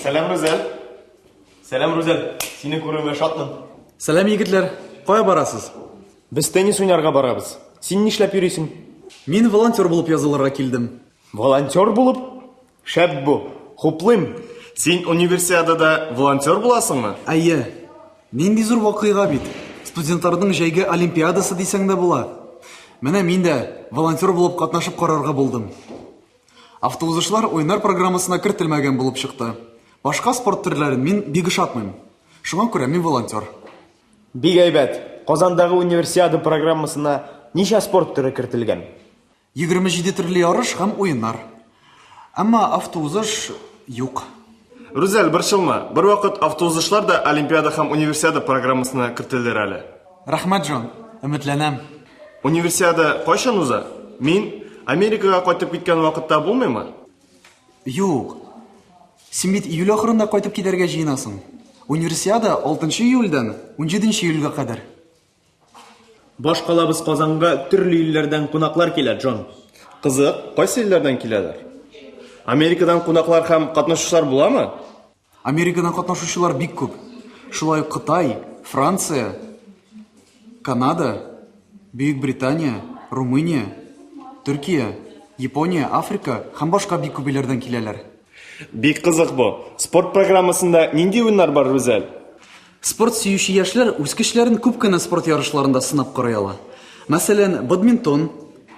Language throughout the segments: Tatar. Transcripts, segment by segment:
Сәлам, Рүзәл. Сәлам, Рүзәл. Сине күрүемә шатмын. Сәлам, егетләр. Кая барасыз? Без теннис уйнарга барабыз. Син нишләп йөрисең? Мин волонтер булып язылырга килдем. Волонтер булып? Шәп бу. Хуплыйм. Син Универсиадада волонтер буласыңмы? Әйе. Нинди зур вакыйга бит. Студентларның җәйге олимпиадасы дисәң дә була. Менә мин дә волонтер булып катнашып карарга булдым. Автоузышлар уеннар программасына кертелмәгән булып чыкты. Башка спорт төрләрен мин бик ошатмыйм. Шуңа күрә мин волонтер. Бик әйбәт. Казандагы Универсиада программасына ничә спорт төре кертелгән? 27 төрле ярыш һәм уеннар. Әмма автоузыш юк. Рүзәл, борчылма. Бервакыт автоузышлар да Олимпиада һәм Универсиада программасына кертелер әле. Рәхмәт, Джон. Өметләнәм. Универсиада кайчан уза? Мин Америкага кайтып киткән вакытта булмыймы? Юк. Син бит июль ахырында кайтып китәргә җыенасың. Универсиада 6 июльдән 17 июльгә кадәр. Баш калабыз Казанга төрле илләрдән кунаклар килә, Джон. Кызык, кайсы илләрдән киләләр? Америкадан кунаклар һәм катнашучылар буламы? Америкадан катнашучылар бик күп. Шулай ук Кытай, Франция, Канада, Бөек Британия, Румыния, Төркия, Япония, Африка һәм башка бик күп илләрдән киләләр. Бик кызык бу. Спорт программасында нинди уеннар бар, Рүзәл? Спорт сөюче яшьләр үз көчләрен күп кенә спорт ярышларында сынап карый ала. Мәсәлән, бадминтон,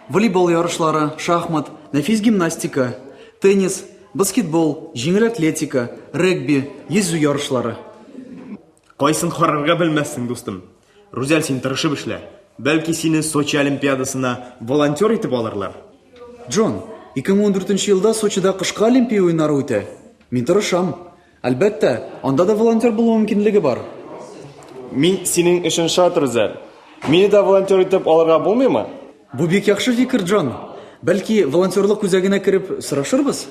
волейбол ярышлары, шахмат, нәфис гимнастика, теннис, баскетбол, җиңел атлетика, регби, йөзү ярышлары. Кайсын карарга белмәссең, дустым. Рүзәл, син тырышып эшлә. Бәлки сине Сочи Олимпиадасына волонтер итеп алырлар. Джон, 2014 елда Сочида кышкы Олимпия уеннары үтә. Мин тырышам. Әлбәттә, анда да волонтер булу мөмкинлеге бар. Мин синең өчен шат, Рүзәл. Мине дә волонтер итеп алырга булмыймы? Бу бик яхшы фикер, Джон. Бәлки, волонтерлык үзәгенә кереп сорашырбыз?